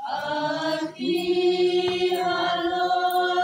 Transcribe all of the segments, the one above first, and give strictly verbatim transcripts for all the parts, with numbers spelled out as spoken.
Happy Halloween,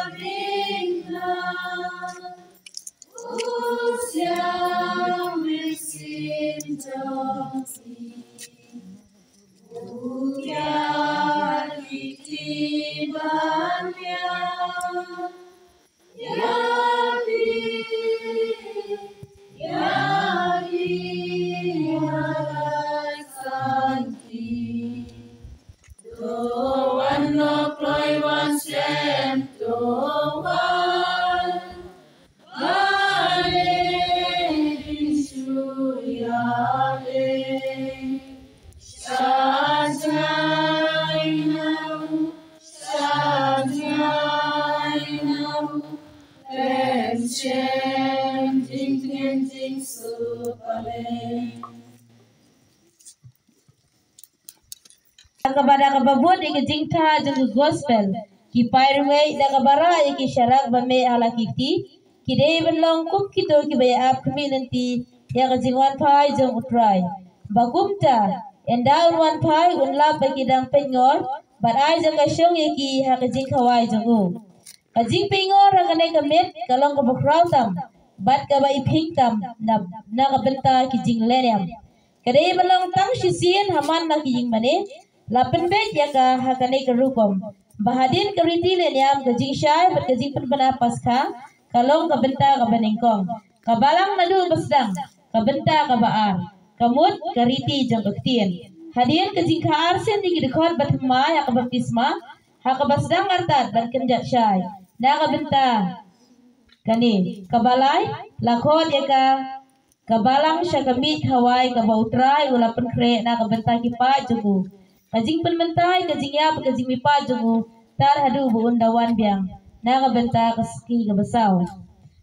Da kaba da kaba bud ïa ka jingtha jong ka gospel, ki paidbah da kaba rah ïa ki sharak ba mih ha la ki kti, ki dei ban long kum kito kiba ïa ap khmih lynti ïa ka jingwan phai jong U Trai. Ba kumta, ynda un wan phai un lap ïa ki dang peit ngor bad ai jaka shong ïa ki ha ka jingkhawai jong u. Ka jingpeit ngor ha kane ka miet ka long kaba khraw tam bad kaba iping tam na, na ka bynta ki jingleh niam. Ka dei ban long tang shisien ha man la ki ïing mane, la pynbeit ïa ka ha kane ka rukom. Ba hadien ka riti leh niam, ka jingshai bad ka jingpynbna Paskha ka long ka bynta kaba nyngkong. Ka balang naduh ba sdang, ka bynta kaba ar, ka mut ka riti jong ka ktien. Hadien ka jingkha arsien ïa ki dkhot ba thymmai ha ka baptisma, ha kaba sdang artat ban kynjat shai na ka bynta kane. Kaba lai, la khot ïa ka ka balang sha ka miej khawai kaba U Trai u la pynkhreh na ka bynta ki paid jong u. Ka jingpynmynta ïa ka jingïap ka jingmihpat jong u tad haduh ba un da wan biang na ka bynta ka sngi kaba saw.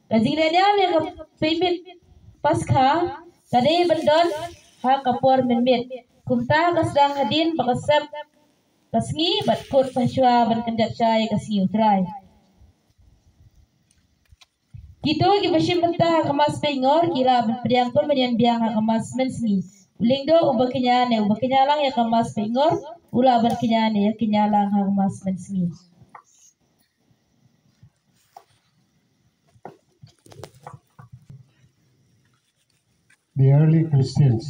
Ka jingleh niam ïa ka pyrmit Paskha ka dei ban don ha ka por mynmiet. Kumta ka sdang hadien ba ka sep ka sngi bad kut bashwa ban kynjat shai ïa ka sngi U Trai. Kito kiba shim bynta ha ka Mass Peit Ngor ki lah ban pdiang pynmynñiaw biang ha ka Mass Mynsngi. U lyngdoh uba kñia ne uba kñia lang ïa ka Mass Peit Ngor u lah ban kñia ne ïa kñia lang ha ka Mass Mynsngi. The early Christians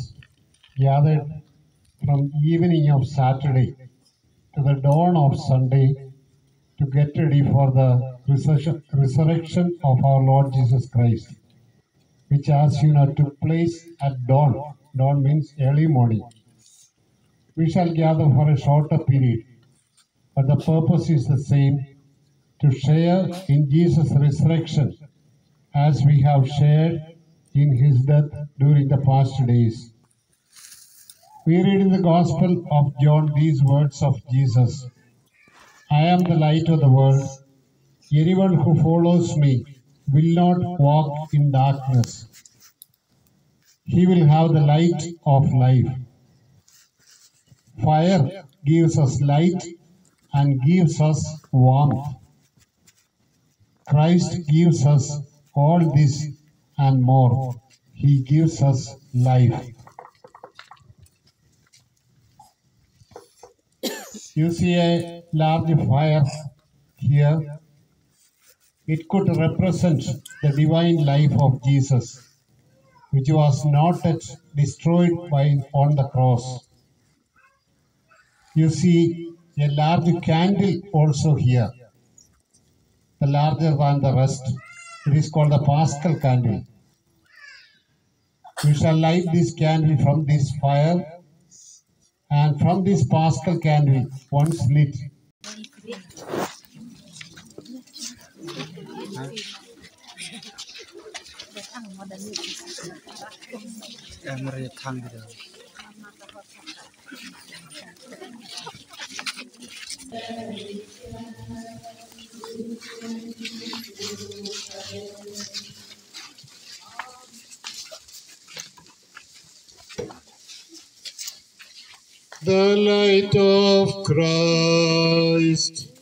gathered from evening of Saturday to the dawn of Sunday to get ready for the resurrection, resurrection of our Lord Jesus Christ, which, as you know, took place at dawn. Dawn means early morning. We shall gather for a shorter period, but the purpose is the same, to share in Jesus' resurrection as we have shared in his death during the past days. We read in the Gospel of John these words of Jesus: "I am the light of the world. Anyone who follows me will not walk in darkness. He will have the light of life." Fire gives us light and gives us warmth. Christ gives us all this and more. He gives us life. You see a large fire here. It could represent the divine life of Jesus, which was not yet destroyed by, on the cross. You see a large candle also here, the larger than the rest. It is called the Paschal candle. We shall light this candle from this fire, and from this Paschal candle, once lit, the light of Christ.